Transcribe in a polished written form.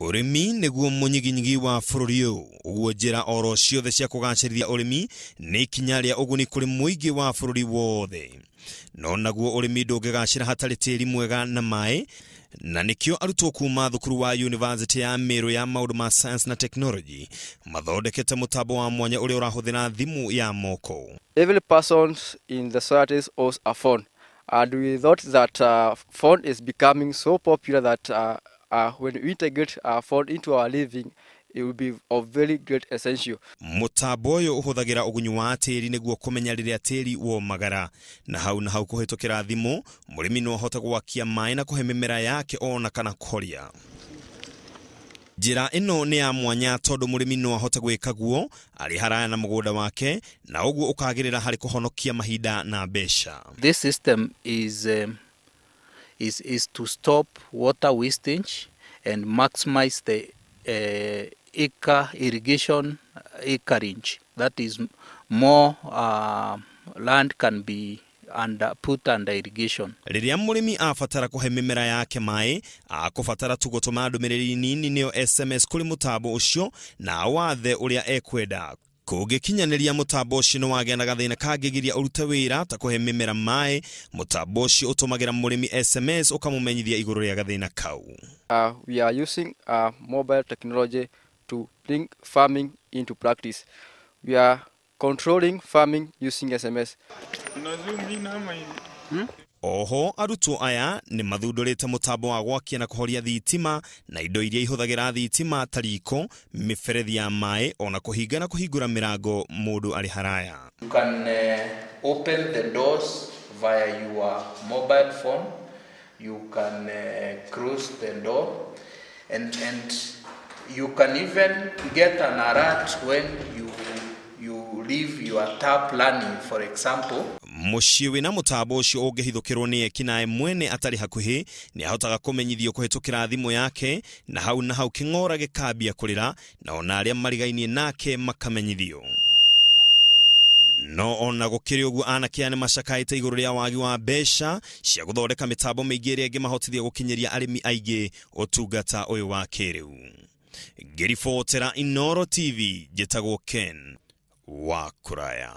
Ũrĩmi nĩguo mũnyiginyigi wa bũrũri ũyũ, ũguo njĩra oro ciothe cia kũgacĩrithia ũrĩmi nĩ ikinya rĩa ũguni kũrĩ mũingĩ wa bũrũri wothe. No naguo ũrĩmi ndũngĩgacĩra hatarĩ tĩri mwega na maĩ, na nĩkĩo arutwo kuma thukuru wa University ya Meru ya maũndũ ma Science na Technology mathondekete mũtambo wa mwanya ũrĩa ũrahũthĩra thimũ ya moko. Every person in the society owns a phone, and we thought that phone is becoming so popular that when we integrate our phone into our living, it will be of very great essential. Mũtambo ũyũ ũhũthagĩra ũgunyu wa tĩri nĩguo kũmenya rĩrĩa tĩri womagara, na hau kũhĩtũkĩra thimũ mũrĩmi no ahote gwakia maĩ na kũhe mĩmera yake ona kana kũhoria. Njĩra ĩno nĩ ya mwanya tondũ mũrĩmi no ahote gwĩka guo arĩ haraya na mũgũnda wake, na ũguo ũkagĩrĩra harĩ kũhonokia mahinda na mbeca. This system is to stop water wastage and maximize the acre irrigation acreage. That is, more land can be put under irrigation. Rĩrĩa mũrĩmi abatara kũhe mĩmera yake maĩ, akũbatara tu gũtũma ndũmĩrĩri nini nĩyo SMS kũrĩ mũtambo ũcio na wathe ũrĩa ekwenda. Kũngĩkinyanĩria mũtambo ũcio nĩ wagĩa na gathĩna kangĩgiria ũrute wĩra ta kũhe mĩmera maĩ, mũtambo ũcio ũtũmagĩra mũrĩmi SMS ũkamũmenyithia igũrũ rĩa gathĩna kau. We are using mobile technology to bring farming into practice. We are controlling farming using SMS. Oho arutwo aya nĩ mathundũrĩte mũtambo wa gwakia na kũhoria thitima na indo iria ihũthagĩra thitima ta riko, mĩberethi ya maĩ ona kũhinga na kũhingũra mĩrango mũndũ arĩ haraya. You can open the doors via your mobile phone. You can close the door, and you can even get an alert when you leave your tap running, for example. Mũciĩ wĩna mũtambo ũcio ũngĩhithũkĩrwo nĩ ekinaĩ mwene atarĩ hakuhĩ nĩ ahotaga kũmenyithio kũhĩtũkĩra thimũ yake, na hau kĩng'ora gĩkambia kũrĩra, na ona arĩa marigainie nake makamenyithio. No ona gũkĩrĩ ũguo anake aya nĩ macakaĩte igũrũ rĩa wagi wa mbeca cia gũthondeka mĩtambo mĩingĩ ĩrĩa ĩngĩmahotithia gũkinyĩria arĩmi aingĩ ũtungata ũyũ wa kĩrĩu. Ngĩribotera Inooro TV, njĩtagwo Ken wa Kũraya.